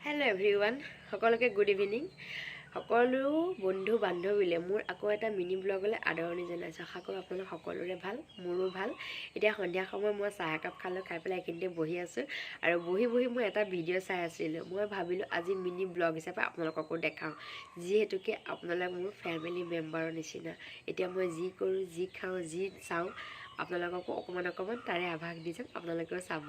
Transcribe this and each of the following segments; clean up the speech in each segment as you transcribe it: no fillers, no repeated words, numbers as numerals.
Hello' everyone, সকলোকে good evening. সকলো বন্ধু বান্ধৱীলৈ মোৰ আকৌ এটা মিনি ব্লগলৈ আদৰণি জনাইছোঁ। আশা কৰোঁ আপোনালোক সকলোৰে ভাল, মোৰো ভাল। এতিয়া সন্ধিয়া সময়ত মই চাহ একাপ খালোঁ, খাই পেলাই এইখিনিতে বহি আছোঁ আৰু বহি বহি মই এটা ভিডিঅ' চাই আছিলোঁ। মই ভাবিলোঁ আজি মিনি ব্লগ হিচাপে আপোনালোককো দেখাওঁ, যিহেতুকে আপোনালোক মোৰ ফেমিলি মেম্বাৰৰ নিচিনা। এতিয়া মই যি কৰোঁ, যি খাওঁ, যি চাওঁ, আপোনালোককো অকণমান অকণমান তাৰে আভাস দি যাম। আপোনালোকেও চাব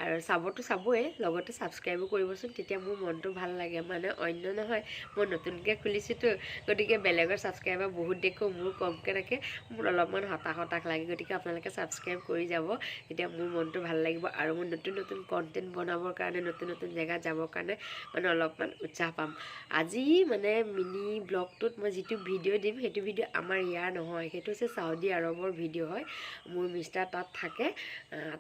আৰু চাবতো চাবই, লগতে ছাবস্ক্ৰাইবো কৰিবচোন, তেতিয়া মোৰ মনটো ভাল লাগে। মানে অন্য নহয়, মই নতুনকৈ খুলিছোঁতো, গতিকে বেলেগৰ ছাবস্ক্ৰাইবাৰ বহুত দেখোঁ, মোৰ কমকৈ থাকে, মোৰ অলপমান হতাশ হতাশ লাগে। গতিকে আপোনালোকে ছাবস্ক্ৰাইব কৰি যাব, তেতিয়া মোৰ মনটো ভাল লাগিব আৰু মই নতুন নতুন কণ্টেণ্ট বনাবৰ কাৰণে, নতুন নতুন জেগাত যাবৰ কাৰণে মানে অলপমান উৎসাহ পাম। আজি মানে মিনি ব্লগটোত মই যিটো ভিডিঅ' দিম, সেইটো ভিডিঅ' আমাৰ ইয়াৰ নহয়, সেইটো হৈছে চাউদি আৰৱৰ ভিডিঅ' হয়। মোৰ মিষ্টাৰ তাত থাকে,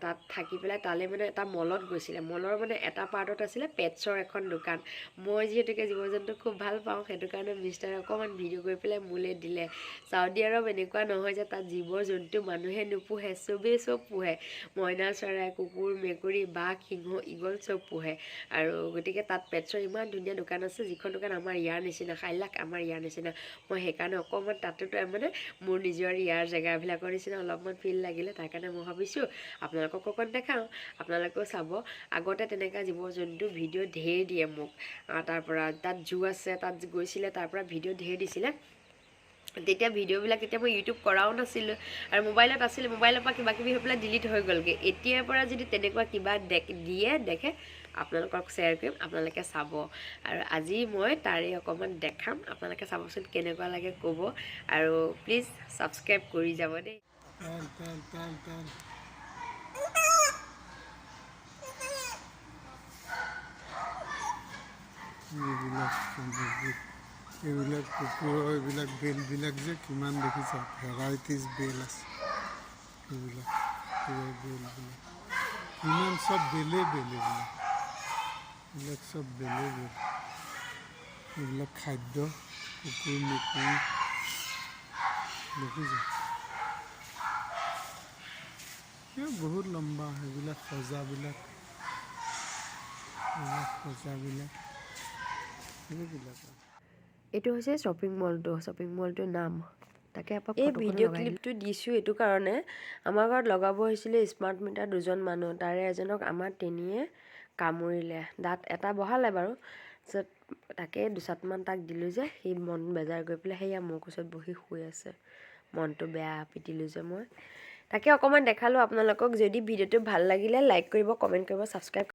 তাত থাকি পেলাই তালৈ মানে এটা মলত গৈছিলে। মলৰ মানে এটা পাৰ্টত আছিলে পেটছৰ এখন দোকান। মই যিহেতুকে জীৱ জন্তু খুব ভাল পাওঁ, সেইটো কাৰণে মিষ্টাৰে অকণমান ভিডিঅ' কৰি পেলাই মোলৈ দিলে। চাউদি আৰৱ এনেকুৱা নহয় যে তাত জীৱ জন্তু মানুহে নোপোহে, চবেই চব পোহে। মইনা চৰাই, কুকুৰ, মেকুৰী, বাঘ, সিংহ, ঈগল চব পোহে। আৰু গতিকে তাত পেটছৰ ইমান ধুনীয়া দোকান আছে, যিখন দোকান আমাৰ ইয়াৰ নিচিনা, সাইলাখ আমাৰ ইয়াৰ নিচিনা। মই সেইকাৰণে অকণমান তাতো মানে মোৰ নিজৰ ইয়াৰ জেগাবিলাকৰ নিচিনা অলপমান ফিল লাগিলে। তাৰ কাৰণে মই ভাবিছোঁ আপোনালোকক অকণ দেখাওঁ, আপোনালোকেও চাব। আগতে তেনেকুৱা জীৱ জন্তু ভিডিঅ' ঢেৰ দিয়ে মোক। তাৰ পৰা তাত জু আছে, তাত গৈছিলে, তাৰ পৰা ভিডিঅ' ঢেৰ দিছিলে। তেতিয়া ভিডিঅ'বিলাক তেতিয়া মই ইউটিউব কৰাও নাছিলোঁ আৰু মোবাইলত আছিলে, মোবাইলৰ পৰা কিবা কিবি হৈ পেলাই ডিলিট হৈ গ'লগৈ। এতিয়াৰ পৰা যদি তেনেকুৱা কিবা দিয়ে দেখে, আপোনালোকক শ্বেয়াৰ কৰিম, আপোনালোকে চাব। আৰু আজি মই তাৰে অকণমান দেখাম, আপোনালোকে চাবচোন কেনেকুৱা লাগে ক'ব আৰু প্লিজ ছাবস্ক্ৰাইব কৰি যাব দেই। তেল তেল তেল তেল। এইবিলাক সামগ্ৰী, এইবিলাক কুকুৰৰ এইবিলাক বেলবিলাক যে কিমান দেখিছা, ভেৰাইটিজ বেল আছে। এইবিলাক কুকুৰৰ বেলবিলাক কিমান, চব বেলেই বেল। এইবিলাক এইবিলাক চব বেলেই বেল। এইবিলাক খাদ্য কুকুৰ মেকুৰী, দেখিছা? এই বহুত লম্বা। সেইবিলাক সজাবিলাক, এইবিলাক সজাবিলাক, সেইবিলাক আৰু। এইটো হৈছে শ্বপিং মলটো, শ্বপিং মলটোৰ নাম। তাকে এপাক এই ভিডিঅ' ক্লিপটো দিছোঁ এইটো কাৰণে, আমাৰ ঘৰত লগাব আহিছিলে স্মাৰ্ট মিটাৰ দুজন মানুহ, তাৰে এজনক আমাৰ তেনেিয়ে কামুৰিলে, দাঁত এটা বহালে বাৰু। তাৰপিছত তাকে দুচাটমান তাক দিলোঁ যে সি মন বেজাৰ কৰি পেলাই সেয়া মোৰ কোচত বহি শুই আছে, মনটো বেয়া, পিটিলোঁ যে মই। তাকে অকণমান দেখালোঁ আপোনালোকক। যদি ভিডিঅ'টো ভাল লাগিলে লাইক কৰিব, কমেণ্ট কৰিব, ছাবস্ক্ৰাইব